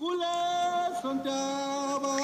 Kuleso ntaba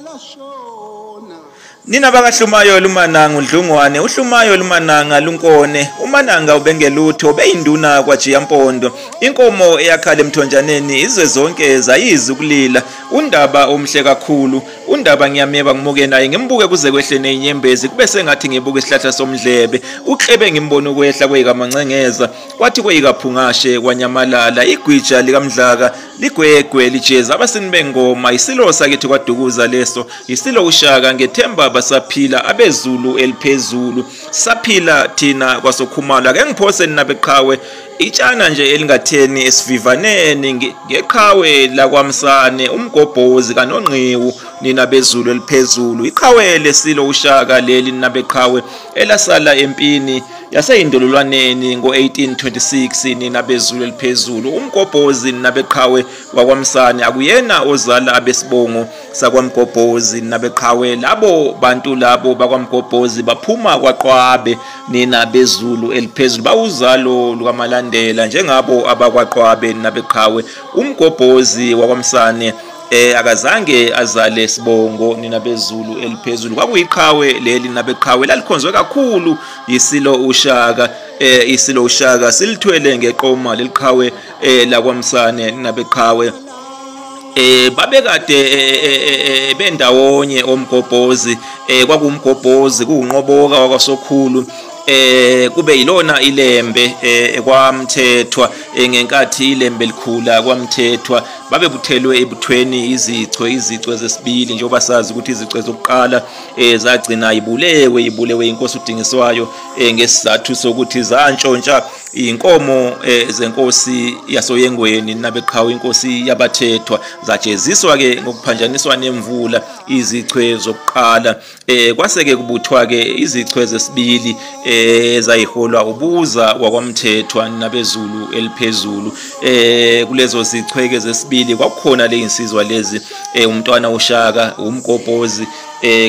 lashona. Nina bakaHlumayo lumananga uDlungwane, uHlumayo lumananga luNkone, uMananga ubengelutho beyinduna kwaJiyampondo. Inkomo eyakhala emthonjaneni izwe zonke zayizi ukulila. Undaba omhle kakhulu, undaba ngiyameba ngimuke naye ngimbuke kuze kwehle nezinyembezi kube sengathi ngibuka isihlahla somdlebe. Uklebe ngimbona ukwehla kweyikaMancengeza, kwathi kweyikaPhungashe kwanyamalala. Igwija likaMdlaka ligwegwe lijeza abasini bengoma, isilo sakithi kwaDukuza leso, isilo uShaka. Ngethemba basaphila abezulu eliphezulu, saphila thina kwaSokhumalo. Ake ngiphose nina beqhawe itshana nje elingatheni esivivaneni ngeqhawe lakwaMsane uMgobhozi kaNongqiwu, nina bezulu eliphezulu. Iqhawe lesilo uShaka leli nina beqhawe elasala empini yaseyindololwaneni ngo-1826, nina bezulu eliphezulu. UMgobhozi nina beqhawe wakwaMsane akuyena ozala abesibongo sakwaMgobhozi nina beqhawe. Labo bantu labo bakwaMgobhozi baphuma kwaQwabe nina bezulu eliphezulu, bawuzalo lukaMalandela njengabo abakwaQwabe nina beqhawe. UMgobhozi wakwaMsane akazange azale sibongo nina bezulu eliphezulu. Kwakuyiqhawe leli nina beqhawe lalikhonzwe kakhulu yisilo uShaka. Isilo uShaka silithwele ngeqoma leliqhawe lakwaMsane nina beqhawe. Babekade bendawonye oMgobhozi, kwakuwuMgobhozi kuwuNqoboka wakwaSokhulu, kube yilona ilembe kwaMthethwa. Ngenkathi ilembe likhula kwaMthethwa babebuthelwe ebuthweni izichwe zesibili, njengoba sazi ukuthi izichwe zokuqala zagcina ibulewe inkosi uDingiswayo ngesizathu sokuthi zantshontsha inkomo zenkosi yasoYengweni nabeqhawe, inkosi yabathethwa. Zajeziswa ke ngokuphanjaniswa nemvula izichwe zokuqala. Kwase-ke kubuthwa ke izichwe zesibili ezayiholwa uBuza wakwaMthethwa nabezulu eliphezulu. Kulezo zichweke zesibili kwakukhona le insizwa lezi, umntwana uShaka, uMgobhozi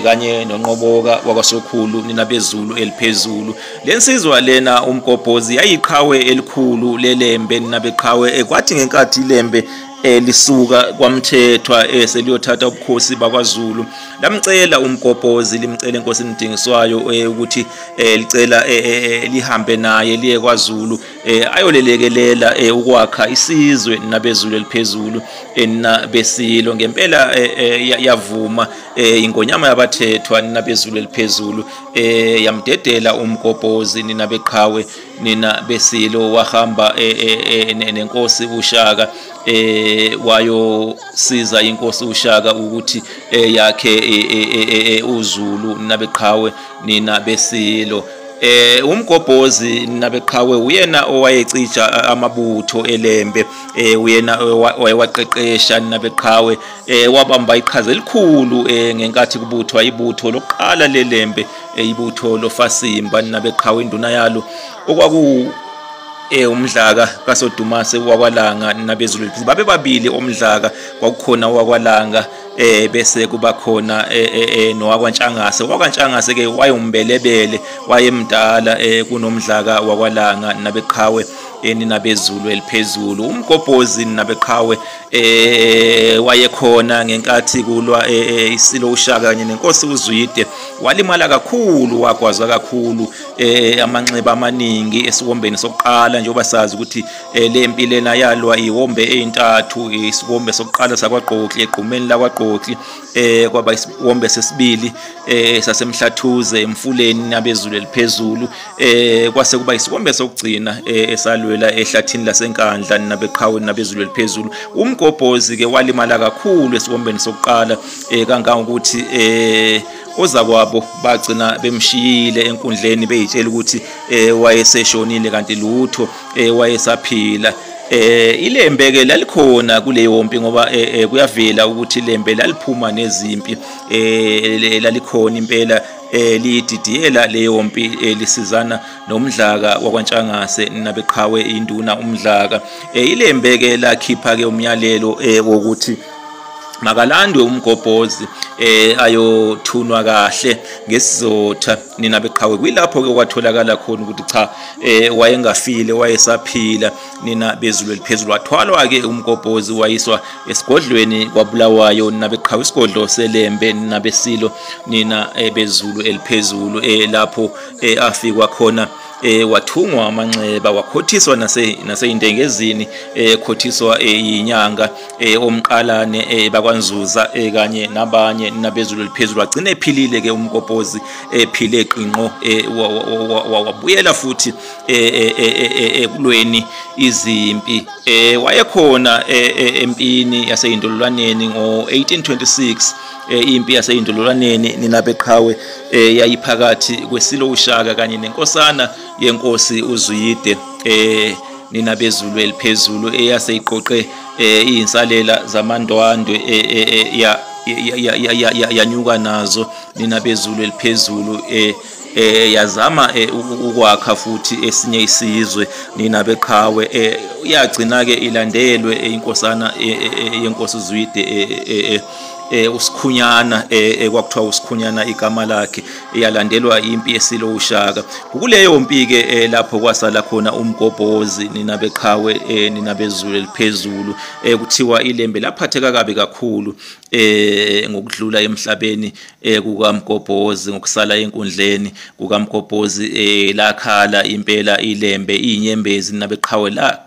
kanye noNqoboka wakwaSokhulu nina bezulu eliphezulu. Lensizwa lena uMgobhozi yayiqhawe elikhulu lelembe nina beqhawe. Kwathi ngenkathi ilembe lisuka kwaMthethwa seliyothatha ubukhosi bakwaZulu, lamcela uMgobhozi, limcela enkosini uDingiswayo ukuthi licela lihambe naye liye kwaZulu ayolelekelela ukwakha isizwe nabezulu eliphezulu nabesilo. Ngempela yavuma ingonyama yabathethwa nabezulu eliphezulu, yamdedela uMgobhozi nina beqhawe nina besilo. Wahamba nenkosi uShaka, wayosiza inkosi uShaka ukuthi yakhe uZulu nabeqhawe nina besilo. UMgobhozi nabeqhawe uyena owayecija amabutho elembe, uyena owayewaqeqesha nabeqhawe. Wabamba iqhaza elikhulu ngenkathi kubuthwa ibutho lokuqala lelembe, ibutho loFasimba nabeqhawe, induna yalo okwaku uMdlaka kaSodumase wakwaLanga nabezulu. Babe babili oMdlaka, kwakukhona wakwaLanga bese kuba khona noWakwaNtshangase. WakwaNtshangase ke wayumbelebele, wayemdala kunoMdlaka wakwaLanga nabeqhawe nabezulu eliphezulu. UMgobhozi nabeqhawe wayekhona ngenkathi kulwa isilo uShaka kanye nenkosi uZwide. Walimala kakhulu, wagwazwa kakhulu, amanxeba amaningi esiwombeni sokuqala, njengoba sazi ukuthi le mpi lena yalwa iwombe ezintathu. Isiwombe sokuqala sakwaGqokli egqumeni lakwaGqokli, kwaba isiwombe sesibili sasemhlathuze emfuleni nabezulu eliphezulu, kwase kuba isiwombe sokugcina esalwela ehlathini laseNkandla nabeqhawe nabezulu eliphezulu. UMgobhozi ke walimala kakhulu esiwombeni sokuqala, kangangokuthi ozakwabo bagcina bemshiyile enkundleni beyitshela ukuthi wayeseshonile, kanti lutho, wayesaphila. Ilembe ke lalikhona kuleyo mpi, ngoba kuyavela ukuthi ilembe laliphuma nezimpi, lalikhona impela liyididiyela leyo mpi, lisizana noMdlaka wakwaNtshangase nabeqhawe, induna uMdlaka. Ilembe ke lakhipha ke umyalelo wokuthi Makalandwe uMgobhozi ayothunwa kahle ngesizotha nina beqhawe. Kuyilapho ke kwatholakala khona ukuthi cha, wayengafile, wayesaphila nina bezulu eliphezulu. Wathwalwa ke uMgobhozi wayiswa esigodlweni kwaBulawayo nina beqhawe, isigodlo seLembe nina besilo nina bezulu eliphezulu, lapho afikwa khona wathungwa amanxeba, wakhothiswa naseyindengezini, khothiswa inyanga omqalane bakwaNzuza kanye nabanye nabezulu eliphezulu. Wagcina ephilile ke uMgobhozi, ephile qinqo, wabuyela futhi ekulweni izimpi. Wayekhona empini yaseyindololwaneni ngo-1826. Impi yaseyindololwaneni nina beqhawe yayiphakathi kwesilo uShaka kanye nenkosana yenkosi uZwide nina bezulu eliphezulu, eyaseyiqoqe izinsalela zamandwandwe yanyuka nazo nina bezulu eliphezulu, yazama ukwakha futhi esinye isizwe nina beqhawe. Yagcina ke ilandelwe inkosana yenkosi uZwide, uSikhunyana, kwakuthiwa uSikhunyana igama lakhe, yalandelwa impi yesilo uShaka. Kuleyo mpi ke lapho kwasala khona uMgobhozi nina beqhawe nina bezulu eliphezulu. Kuthiwa iLembe laphatheka kabi kakhulu ngokudlula emhlabeni kukaMgobhozi, ngokusala enkundleni kukaMgobhozi. Lakhala impela iLembe inyembezi nina beqhawe, la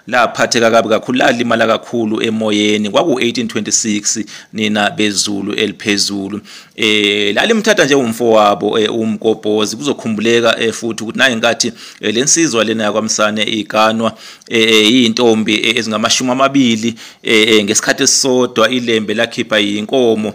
laphatheka kabi kakhulu, lalimala kakhulu emoyeni. Kwaku-1826 nina bezulu eliphezulu. Lalimthatha njengomfowabo uMgobhozi. Kuzokhumbuleka futhi ukuthi nangenkathi lensizwa lena yakwaMsane iganwa iyintombi ezingamashumi 20 ngesikhathi esisodwa, iLembe lakhipha inkomo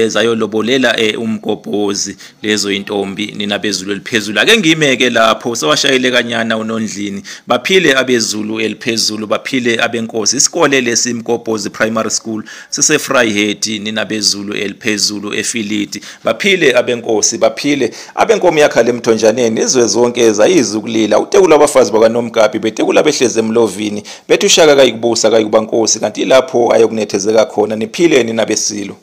zayolobolela uMgobhozi lezo intombi nina bezulu eliphezulu. Ake ngimeke lapho, sewashayile kanyana uNondlini. Baphile abezulu eliphezulu, baphile abenkosi. Isikole lesi Mgobhozi Primary School sise Vryheid nina bezulu eliphezulu, eFilidi. Baphile abenkosi, baphile abenkomo yakhala emthonjaneni, izwe zonke zayizukulila. Utekula abafazi bakaNomgabi betekula behleze emlovini, bethi uShaka kayikubusa kayikuba nkosi, kanti ilapho ayokunethezeka khona. Niphile nina besilo.